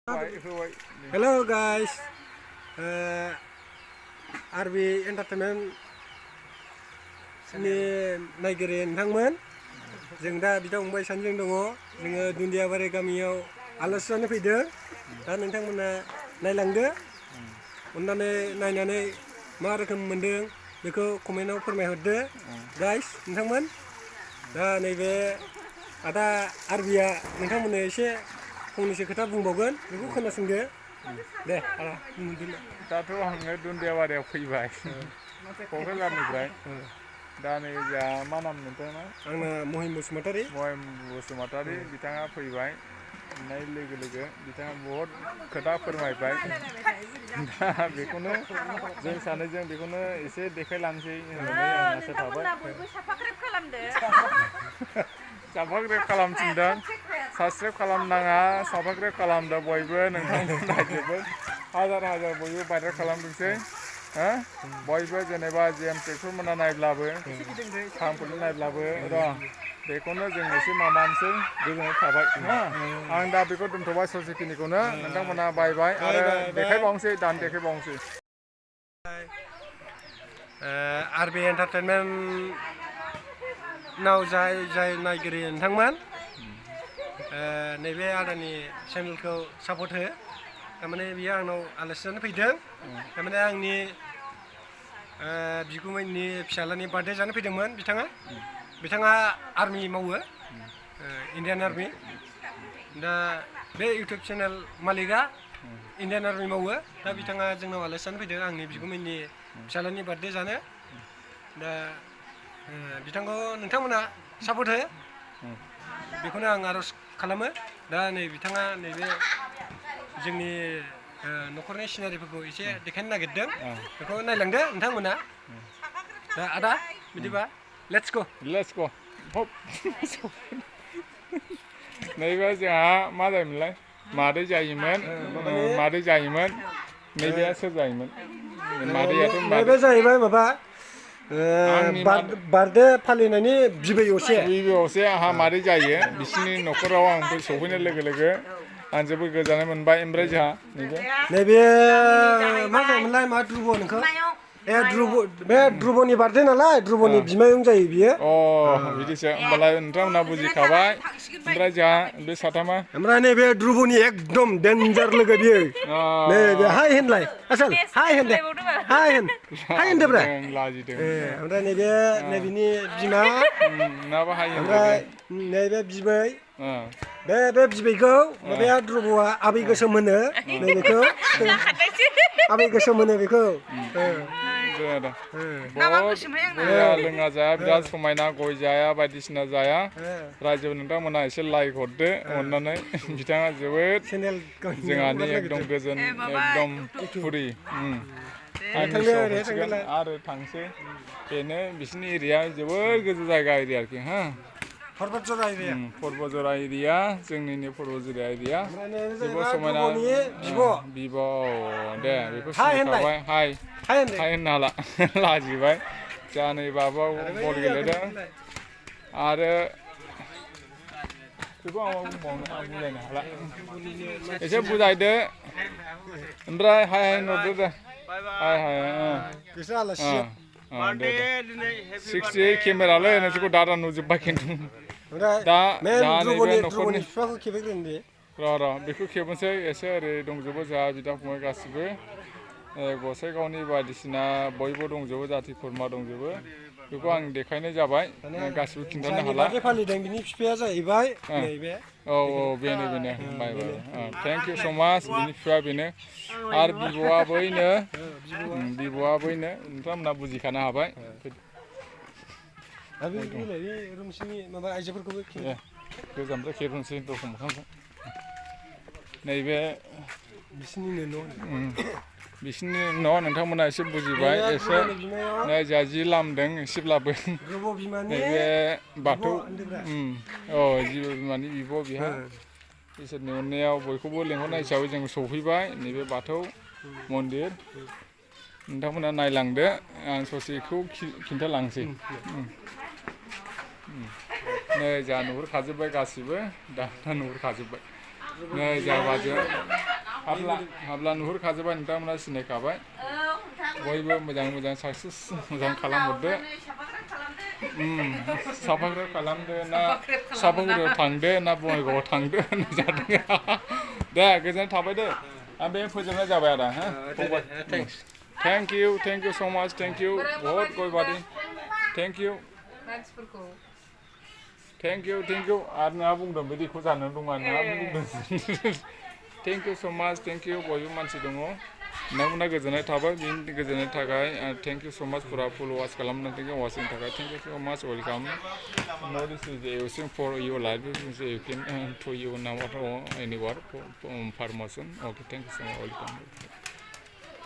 Hello guys, RB Entertainment ni naigiri nthangmon जों दा बिदा फंबाय सानैजों दङ जोङो दुन्दियाबारि गामियाव आलासि जानो फैदों दा नोंथांमोना नायलांदो अननानै नायनानै मा रोखोम मोनदों बेखौ कमेन्टआव फोरमायहरदो गाइस नोंथांमोन दा नैबे आदा आरबिया नोंथांमोननो एसे फंनैसो खोथा बुंबावगोन बेखौ खोनासंदो दे आदा दाथ' आङो दुन्दियाबारियाव फैबाय क'क्राझारनिफ्राय दा नै जा मा नाम नोंथाङा आंना महिम बसुमतारी बिथाङा फैबाय होननाय लोगो लोगो बिथाङा बहुद खोथा फोरमायबाय दा बेखौनो जों सानैजों बेखौनो एसे देखायलांसै होननानै आं आसा थाबाय साबस्क्राइब खालामफिनदों साबस्क्राइब खालामनाङा साबस्क्राइब खालामदों बयबो नोंथांमोना जोबोद हाजार हाजार बयबो भाइरेल खालामदोंसै बयबो जेनेबा जेएम ट्रेक्टरमोना नायब्लाबो खामखौनो नायब्लाबो र' बेखौनो जों एसे माबानोसै गोजोननाय थाबाय आं दा बेखौ दोनथ'बाय ससेखिनिखौनो नोंथांमोना बायबाय आरो देखायबावनोसै दान देखायबावनोसै आरबि एन्टारटेनमेन्ट नाव जाय नायगिरि नोंथांमोन नैबे आदानि चेनेलखौ सापर्ट हो थारमाने बियो आंनाव आलासि जानो फैदों थारमाने आंनि बिगुमैनि फिसालानि बार्थडे जानो फैदोंमोन बिथाङा आर्मि मावो इण्डियान आर्मि दा बे इउटुब चेनेल मालिकआ इण्डियान आर्मि मावो दा बिथाङा जोंनाव आलासि जानो फैदों आंनि बिगुमैनि फिसालानि बार्थडे जानो दा बिथांखौ नोंथांमोना सापर्ट हो बेखौनो आं आर'ज खालामो दा नै बिथाङा नैबे जोंनि न'खरनि सिनारिफोरखौ एसे देखायनो नागिरदों बेखौ नायलांदो नोंथांमोना दा आदा बिदिबा लेट्स गो नैबे जोंहा मा जायोमोनलाय मादै जायोमोन नैबे सोर जायोमोन नैबे जाहैबाय माबा बार्थडे फालिनायनि बिबै असे आंहा मादै जायो बिसिनि न'खराव आं सौफैनाय लोगो लोगो आं जोबोद गोजोननाय मोनबाय ओमफ्राय जोंहा नैबे मा जायोमोनलाय मा ध्रुब नोंखौ बे ध्रुबनि बार्थडे नालाय ध्रुबनि बिमायं जायो बियो बिदिसो होमबालाय नोंथांमोनहा बुजिखाबाय ओमफ्राय जोंहा बे साथामा ओमफ्राय नैबे ध्रुबनि एकदम डेन्जार लोगो बियो नैबे हाय होनलाय आसोल हाय होन होनदोब्रा लाजिदों ओमफ्राय नैबेनि बिमा ओमफ्राय नैबे बिबै बे बिबैखौ माबाया ध्रुबआ आबै गोसोम होनो नैबेखौ आबै गोसोम होनो बेखौ लोङा जाया बिराद समायना गय जाया बायदिसिना जाया रायजो नोंथांमोना एसे लाइक हरदो अननानै बिथाङा जोबोद जोंहानि एकदम गोजोन एकदम फुरि आरो थांसै बेनो बिसिनि एरिया जोबोद गोजौ जायगा एरिया आरोखि पर्बतजरा एरिया जोंनिनो पर्बतजरा एरिया जोबोद समायना बिब' दे बेखौ सिनायखाबाय हाय होननो हाला लाजिबाय जोंहा नै बाबाव बल गेलेदों आरो बेखौ आं बुंबावनो बुजायनो हाला एसे बुजायदो ओमफ्राय हाय होनहरदो दे सिक्सटि केमेरालै नोंसोरखौ दादा नुजोब्बाय खिन्थु दा नैबे न'खरनि र' बेखौ खेबनोसै एसे ओरै दंजोबो जोंहा बिदा फंबाय गासिबो गसाइगावनि बायदिसिना बयबो दंजोबो जाथि खुरमा दंजोबो बेखौ आं देखायनाय जाबाय गासिबो खिन्थानो हाला फालिदों बिनि बिफाया जाहैबाय औ बेनो बाय थेंक इउ स' माच बिनि बिफाया बेनो आरो बिब'आ बैनो नोंथांमोनहा बुजिखानो हाबाय गोजाननिफ्राय खेबनोसै दरखं मोखांजों नैबे बिसिनि न' नोंथांमोना एसे बुजिबाय एसे जा जि लामदों एसेब्लाबो नैबे बाथौ जिबो बिमानि बिब' बिहा इसोरनि अननायाव बयखौबो लेंहरनाय हिसाबै जों सौफैबाय नैबे बाथौ मन्दिर नोंथांमोना नायलांदो आं ससेखौ खिन्थालांसै नै जा नुहुरखाजोब्बाय गासिबो दा नुहुरखाजोब्बाय नै जा बाजो हाब्ला नुहुरखाजोबबाय नोंथांमोना सिनायखाबाय बयबो मोजां साक्सेस मोजां खालामहरदो साफाग्रा खालामदो ना साफागुरियाव थांदो ना बङाइगावआव थांदो जादों दे गोजोननाय थाबाय दे आं बे फोजोबनाय जाबाय आदा हा थेंक इउ सो माच थेंक इउ बहुत गय बारि थेंक इउ आरो नोंहा बुंदों बिदिखौ जानो दङ नोंहा बुंदों थेंक इउ सो माच थेंक इउ बयबो मानसि दङ नोंथांमोना गोजोननाय थाबाय बिनि गोजोननायनि थाखाय थेंक इउ सो माच फुरा फुल वाच खालामनायनि वाचिंनि थाखाय थेंक इउ सो much welcome no this is using for your life you can to you now anywhere for promotion okay thank you so much welcome